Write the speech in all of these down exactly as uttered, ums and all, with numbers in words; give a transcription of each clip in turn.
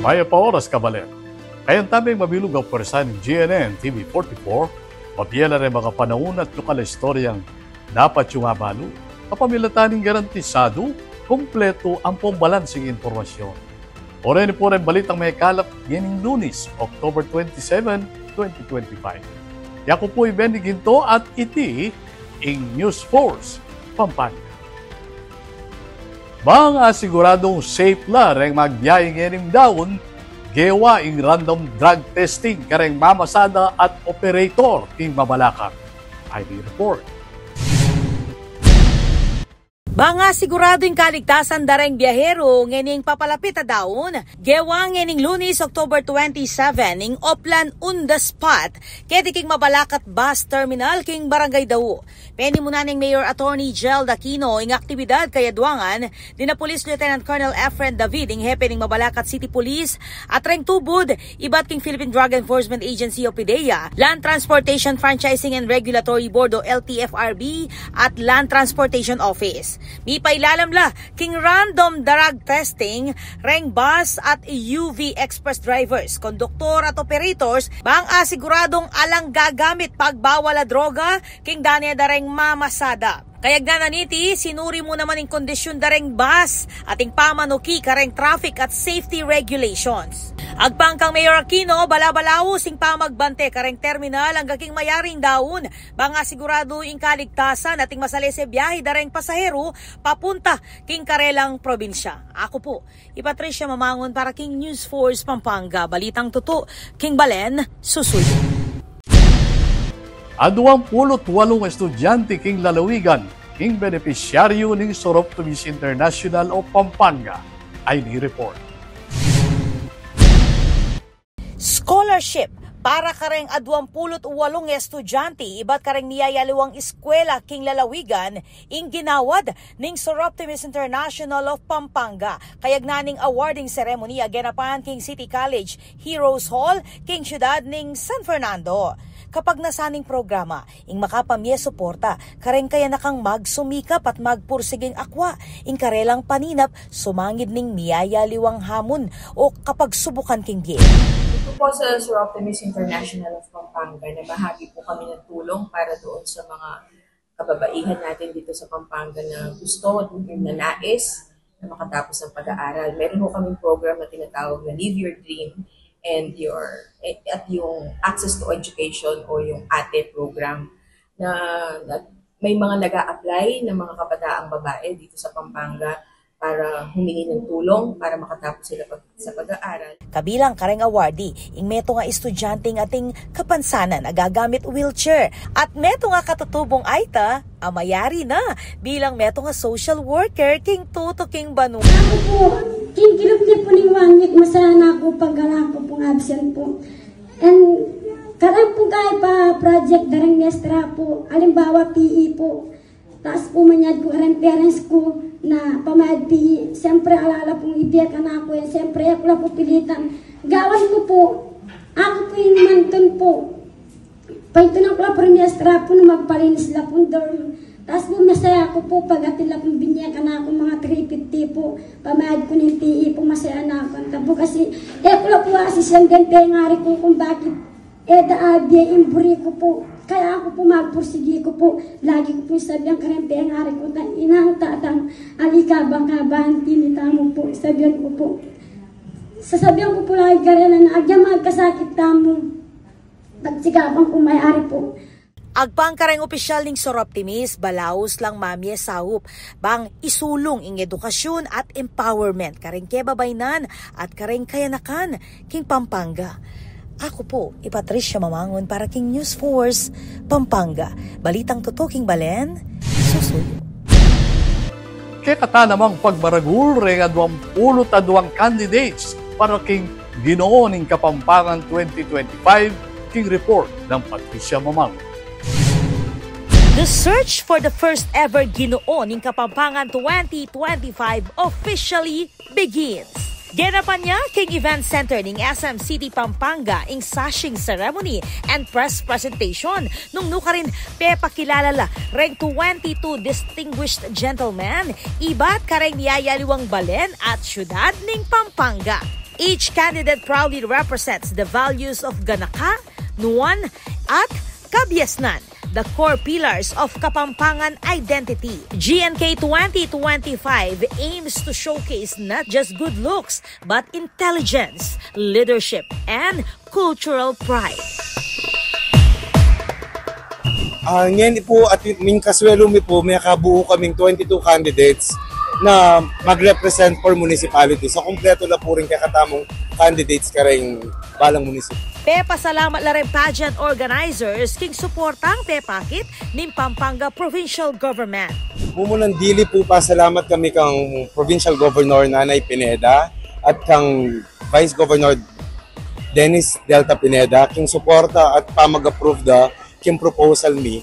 Mayap a oras, kabalen. Kayang tameng mabilug a pwersa ning G N N T V forty-four, mabie la reng makapanaun at lokal a istoryang dapat yung abalu. Kapamilatan ning garantisadu, kumpletu ampong balansing impormasyon. Oren pu reng balitang mekalap ngening Lunes, October twenty-seven, twenty twenty-five. Yaku pu i Benny Ginto at iti ing News Force Pampanga. Bang asiguradung safe la reng magbiyahe ngening daun, gewa ing random drug testing kareng mamasada at operator king mabalakat. I D report. Bang asiguradu ing kaligtasan da reng biyahero ngening papalapit a daun, gewa ngening Lunes, October twenty-seven, ing Oplan on the Spot keti king Mabalacat Bus Terminal king Barangay Dau. Penimunan neng Mayor Attorney Jel Aquino ing aktibidad kayadwangan dina Police Lieutenant Colonel Efren David, ing hepe ning Mabalacat City Police, at reng tubud ibat king Philippine Drug Enforcement Agency o PDEA, Land Transportation Franchising and Regulatory Board o L T F R B, at Land Transportation Office. Mipailalam la king random drug testing reng bus at U V express drivers, konduktor at operators, bang asiguradung alang gagamit pagbawal a droga king dane da reng mamasada. Kayagnan na niti, sinuri mu naman ing kondisyun da reng bus at ing pamanuki kareng traffic at safety regulations. Agpang kang Mayor Aquino, bala-balaus ing pamagbante kareng terminal angga king mayaring daun, bang asiguradu ing kaligtasan at ing masalese biyahe da reng pasaheru papunta king karelang probinsya. Aku pu i Patricia Mamangun para king News Force Pampanga, balitang tutu king balen, susuyu. Aduang pulu't walung estudyante king lalawigan ing benepisyaryu ning Soroptimist International of Pampanga. I D report. Scholarship para kareng aduang pulu't walung estudyante ibat kareng miyayaliwang eskwela king lalawigan ing ginawad ning Soroptimist International of Pampanga kayagnan ning awarding ceremony a genapan king City College Heroes Hall king siyudad ning San Fernando. Kapagnasan ning programa, ing makapamie suporta kareng kayanakang magsumikap at magpursiging akwa ing karelang paninap sumangid ning miyayaliwang hamun o kapagsubukan king bie. Dito po sa Soroptimist International of Pampanga, namahagi po kami ng tulong para doon sa mga kababaihan natin dito sa Pampanga na gusto, na nais na makatapos ng pag-aaral. Meron po kaming program na tinatawag na Live Your Dream and your, eh, at yung access to education o yung ATE program na, na may mga nag-a-apply na mga kabataang babae dito sa Pampanga para humingi ng tulong para makatapos sila pag, sa pag-aaral. Kabilang kareng awardee ing metung a estudyanteng ating kapansanan a gagamit wheelchair at metung a katutubung aita a mayari na bilang metung a social worker king tutuking banua. Aku pu, king kilub ne pu ning one week, masaya na ku pag ala ku pung absent pu. And kareng pu kaya pa project da reng mestra pu, alimbawa P E pu. Tas pu manyad ku kareng parents ku na pamayad P E, siyempre ala la pung ibie kanaku yan, siyempre e ku la pu pilitan. Gawan ku pu, aku pu ing mantun pu. Paitunan ku la pu ring mestra pu na magpalinis la pung dorm. Tas pu masaya ku pu pag atin la pung binie kanaku mga three fifty pu. Pamayad ku ning P E pu, masaya na ku. Antapu kasi e ku la pu asisian deng pengari ku kung bakit e da abie ing buri ku pu. Kaya aku pu magpursigi ku pu. Lagi ku pu sabian kareng pengari ku, Tatang, Inang, Tatang, ali kabang-kabang tini tamu pu, sabian ku pu. Sasabian ku pu lagi karela na agya magkasakit tamu, pagsikapang ku mayari pu. Agpang kareng opisyal ning Soroptimist, balaus lang mamie saup bang isulung ing edukasyon at empowerment kareng kebabaynan at kareng kayanakan king Pampanga. Aku pu i Patricia Mamangun para king News Force Pampanga. Balitang tutu king balen, susuyu. Kekata namang pagmaragul reng aduang pulu't aduang candidates para king Ginoo ning Kapampangan twenty twenty-five, king report nang Patricia Mamangun. The search for the first ever Ginoo ning Kapampangan twenty twenty-five officially begins. Genapan na king Event Center ning S M City Pampanga ing sashing ceremony and press presentation nung nukarin pepakilala la reng twenty-two distinguished gentlemen ibat kareng miyayaliwang balen at syudad ning Pampanga. Each candidate proudly represents the values of ganaka, nuan, at kabiasnan, the core pillars of Kapampangan identity. G N K twenty twenty-five aims to showcase not just good looks, but intelligence, leadership, and cultural pride. Ah, ngeni pu at ning kaswelu mi pu, mekabuo kaming twenty-two candidates na mag-represent for municipality. So, kumpleto na pu rin kekatamung candidates kareng balang munisipyo. Pepasalamat la ring pageant organizers king suportang pepakit ning Pampanga Provincial Government. Mumunang dili pu, pasalamat kami kang Provincial Governor Nanay Pineda at kang Vice Governor Dennis Delta Pineda king suporta at pamag-approve da king proposal mi.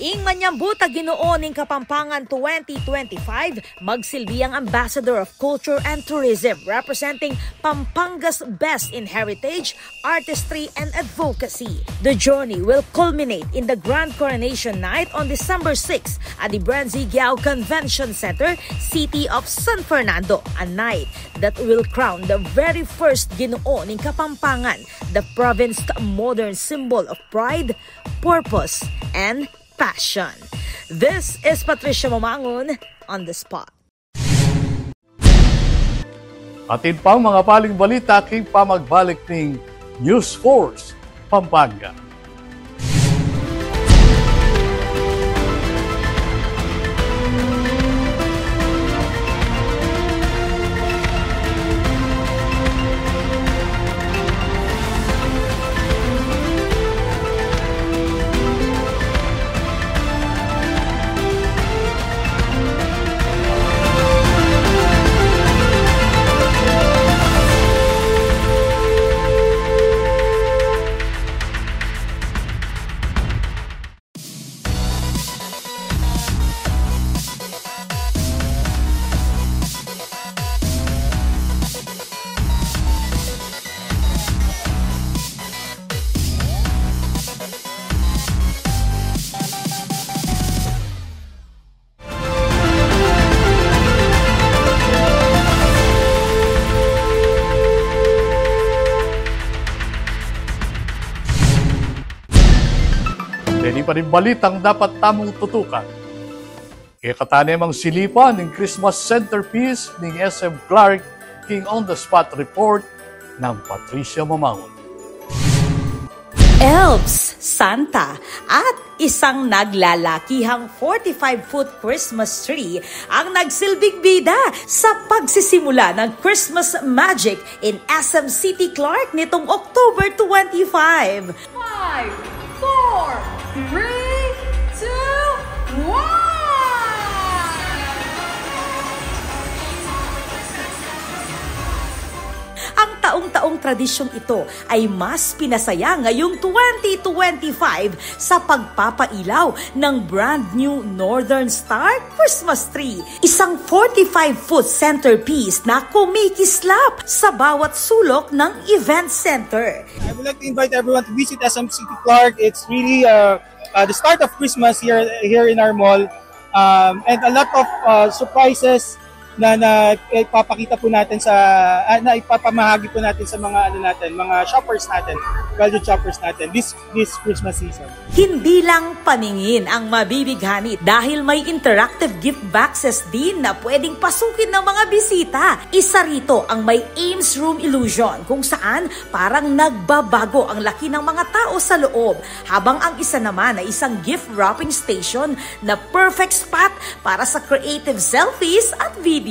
Ing manyambut a Ginoo ning Kapampangan twenty twenty-five, magsilbi yang ambassador of culture and tourism, representing Pampanga's best in heritage, artistry, and advocacy. The journey will culminate in the grand coronation night on December six at the Bren Z Giao Convention Center, City of San Fernando, a night that will crown the very first Ginoo ning Kapampangan, the province's modern symbol of pride, purpose, and passion. This is Patricia Mamangun on the spot. Atin pang mga paling balita king pamagbalik ning News Force Pampanga. Deni pa ring balitang dapat tamung tutukan. Kekatamu namang silipan ing Christmas centerpiece ning S M Clark king on-the-spot report nang Patricia Mamangun. Elves, Santa, at isang naglalakihang forty-five-foot Christmas tree ang nagsilbing bida sa pagsisimula ng Christmas magic in S M City Clark nitong October twenty-five. Five, four, three, two, one! Ang taong-taong tradisyong ito ay mas pinasaya ngayong twenty twenty-five sa pagpapailaw ng brand new Northern Star Christmas tree, isang forty-five-foot centerpiece na kumikislap sa bawat sulok ng event center. I would like to invite everyone to visit S M City Clark. It's really uh, uh, the start of Christmas here here in our mall, um, and a lot of uh, surprises na na ipapakita po natin sa ah, na ipapamahagi po natin sa mga ano natin, mga shoppers natin, value shoppers natin this this Christmas season. Hindi lang paningin ang mabibighani dahil may interactive gift boxes din na pwedeng pasukin ng mga bisita. Isa rito ang may Ames Room Illusion, kung saan parang nagbabago ang laki ng mga tao sa loob, habang ang isa naman ay isang gift wrapping station na perfect spot para sa creative selfies at videos.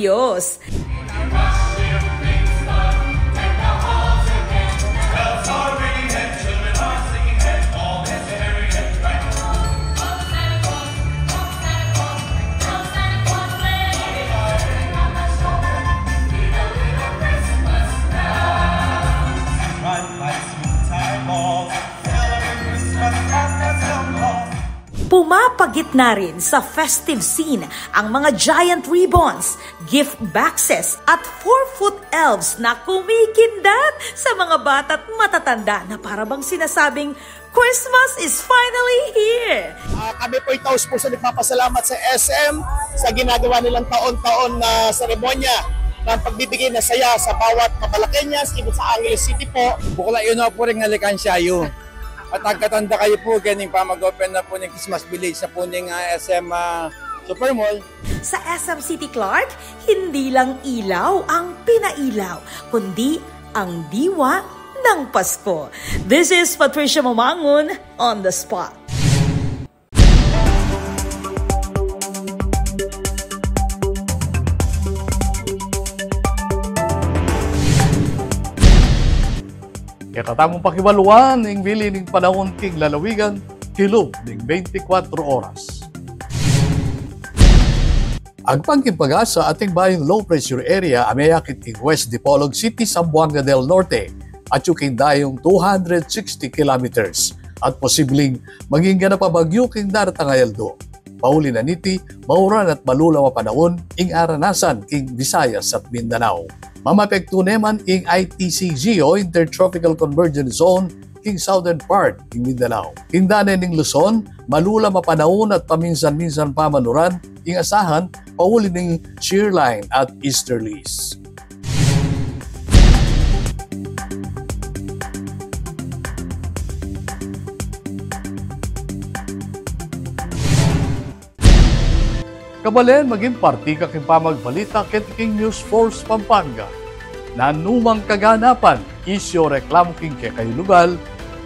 Pumapagitna rin sa festive scene ang mga giant ribbons, gift boxes, at four-foot elves na kumikindat sa mga bata at matatanda na para bang sinasabing, "Christmas is finally here!" Ah, kami po'y taus-pusong nagpapasalamat sa S M sa ginagawa nilang taon-taon na seremonya. Ng pagbibigay ng saya sa bawat Mabalaqueñas, even sa Angeles City po. Bukla yu no pu ring alikansya yu. At agkatanda kayu pu, keng pamag-open na pu ning Christmas Village na pu ning, ah, S M, ah, Supermall. Sa S M City Clark, hindi lang ilaw ang pinailaw, kundi ang diwa ng Pasko. This is Patricia Mamangun on the spot. Kekatamung pakibaluan ing bili ning panaun king lalawigan, kilub ning beintikwatro oras. Agpang king PAGASA, atin bayung low pressure area a meyakit king West Dipolog City, Zamboanga del Norte, atyu king dayung two hundred sixty kilometers, at posibling maging ganap a bagyu king daratang a yaldo. Pauli na niti, mauran at malulam a panaun ing aranasan king Visayas at Mindanao. Mamapektu ne man ing I T C G o Intertropical Convergence Zone king southern part ning Mindanao. King dane ning Luzon, malulam a panaun at paminsan-minsan pa man uran ing asahan pauli ning shear line at easterlies. Kabalen, maging parti ka king pamagbalita keti king News Force Pampanga. Nanumang kaganapan, isyu o reklamu king kekayung lugal,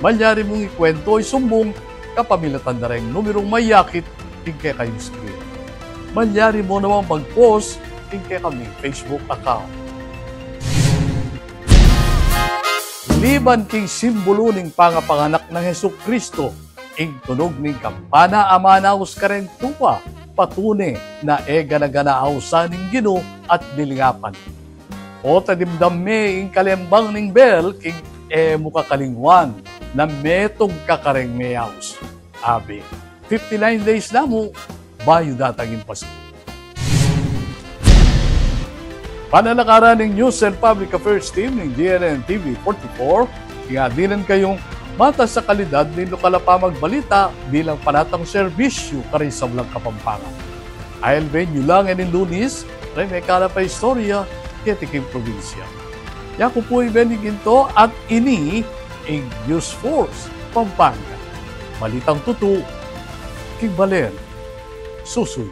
malyari mung ikuwentu o isumbung kapamilatan da reng numerung mayakit king kekayung screen. Malyari mu namang mag-post king kekaming Facebook account. Liban king simbulu ning pangapanganak nang Jesucristo, ing tunug ning kampana a manaus kareng tupa, patune na e gana-gana ausan ning Ginu at lilingapan. Potang dimdam me ing kalembang ning bel king e mu kakalingwan na metung ka kareng meyaus. Abe, fifty-nine days na mu bayu datang ing Pasko. Panalakaran ning News and Public Affairs Team ning G N N T V forty-four, ing adinan kayung matas a kalidad ning lokal a pamagbalita bilang panatang serbisyu karing sablang Kapampangan. Ailben yu la ngening Lunis reng mekalap a istorya keti king probinsya. Yaku pu i Benny Ginto at ini ing News Force Pampanga. Balitang tutu king balen susuyu.